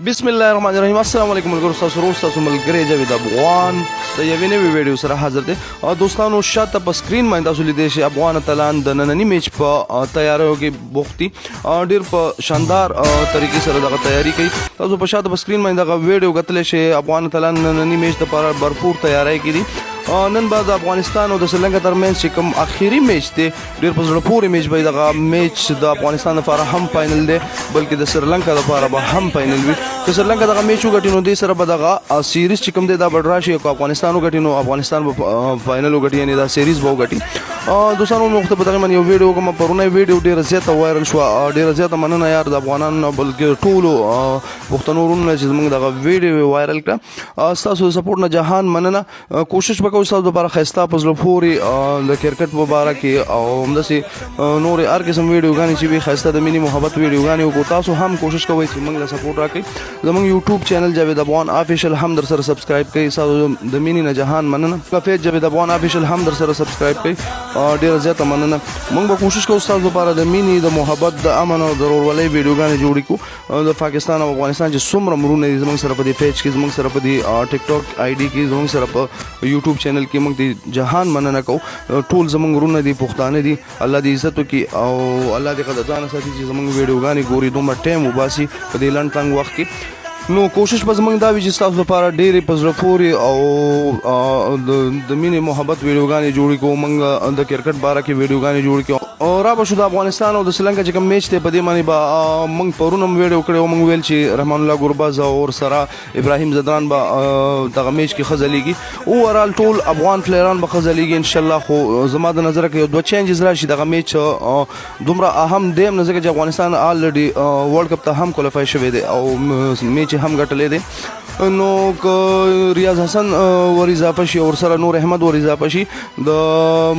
بسم الله الرحمن الرحیم. السلام علیکم ملګرو، تاسو روز تاسو ملګری جاوید افغان د یوې نوې ویډیو سره حاضر دی. او دوستانو، شاته په سکرین باندې تاسو لیدای شئ، افغان اتلان د ننني میچ په تیاریو کې بوخت دي. ډیر په شاندار طریقې سره دغه تیاری کوي. تاسو په شاته په سکرین باندې دغه ویډیو کتلی شئ. افغان اتلان ننني میچ لپاره برپور تیاری کې دي. نن به د افغانستان او د سریلانکا ترمنځ چې کوم اخیری میچ دی، ډیر په زړه پورې میچ به دغه میچ د افغانستان لپاره هم فاینل دی، بلکې د سریلانکا لپاره به هم فاینل وي. که سریلانکا دغه میچ وګټي، نو دې سره به دغه سیریز چې کوم دی دا به ډرا شي. که افغانستان وګټي، نو افغانستان به فاینل وګټي، یعنی دا سیریز به وګټي. دوستانو، نو په دغه باندې یو ویډیو کوم. پرونه ویډیو ډیره زیاته وایرل شو. ډیره زیاته مننه یار د افغانانو نه، بلکې ټولو پښتنو وروڼو چې زمونږ دغه ویډیو وایرل کړه. ستاسو سپورټ نه جهان مننه. کوشش وکړو تاسو لپاره خسته په زړه پورې د کرکټ په باره کې او همداسې نورې هر قسم ویډیوګانې چې وي، خسته د مینې محبت ویډیوګانې وکړو. تاسو هم کوشش کوئ چې موږ له سپورټ راکړئ. زموږ یوټیوب چینل جاوید افغان افیشل هم در سره سبسکرایب کړئ. تاسو د مینې نه جهان مننه. پیج جاوید افغان افیشل هم در سره سبسکرایب کړئ. ډیره زیاته مننه. موږ به کوشش کوو تاسو لپاره د مینې، د محبت، د امن او د ورورولۍ ویډیوګانې جوړې کړو. د پاکستان او افغانستان چې څومره مرونه دي زموږ سره په دې پیج کې، زموږ سره په دې ټیک ټاک آی ډي کې، زموږ سره په یوټیوب چینل کې، موږ دې جهان مننه کوو. ټول زموږ ورونه دي، پښتانه دي. الله دې عزت وکړي او الله دې قدردان ساتي چې زموږ ویډیوګانې ګوري، دومره ټایم وباسي په دې لنډ تنګ وخت کې. نو کوشش به زموږ دا وي چې ستاسو لپاره ډېرې په زړه پورې او د مینې محبت ویډیوګانې جوړې کړو. موږ د کرکټ باره کې ویډیوګانې جوړې کړو او را به شو د افغانستان او د سریلانکا چې کوم میچ دی، په دې باندې به موږ پرون هم ویډیو کړې او موږ ویل چې رحمان الله ګربز او ورسره ابراهیم ځدران به دغه میچ کې ښه ځلېږي. اوورال ټول افغان پلیران به ښه ځلېږي انشاءالله. خو زما د نظره که یو دوه چینجز راشي، دغه میچ دومره اهم دی هم نه، ځکه چې افغانستان الریډي ورلډ کپ ته هم کوالیفای شوی دی او میچ هم ګټلی دی. نو که ریاض حسن ور اضافه شي او ورسره نور احمد ور اضافه شي، د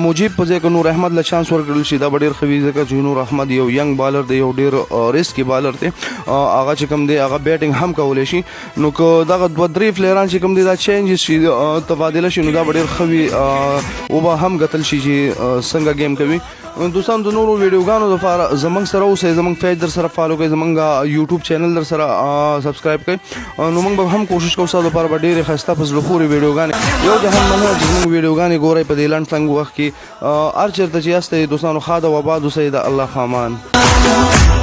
مجیب په ځای که نور احمد له چانس ورکړل شي، دا به ډېر ښه وي، ځکه چې نور احمد یو ینګ بالر دی، یو ډېر ریسکي بالر دی. هغه چې کوم دی، هغه بیټینګ هم کولی شي. نو که دغه دوه درې پلیران چې کوم دی دا چینج شي، تبادله شي، نو دا به ډېر ښه وي او به هم ګتل شي چې څنګه ګیم کوي. دوستان، د نورو ویډیوګانو لپاره زمنګ سره اوسئ، زمنګ پیج در سره فالو کړئ، زمنګ یوټیوب چینل در سره سبسکرایب کړئ. نو موږ به هم کوشش کوو تاسو لپاره به ډېرې ښایسته په زړه پورې ویډیوګانې. یو جهان مننه چې زموږ ویډیوګانې ګورئ په دې لنډ تنګ وخت کې. هر چېرته چې یاستئ دوستانو، ښاد او آباد اوسئ. د الله په امان.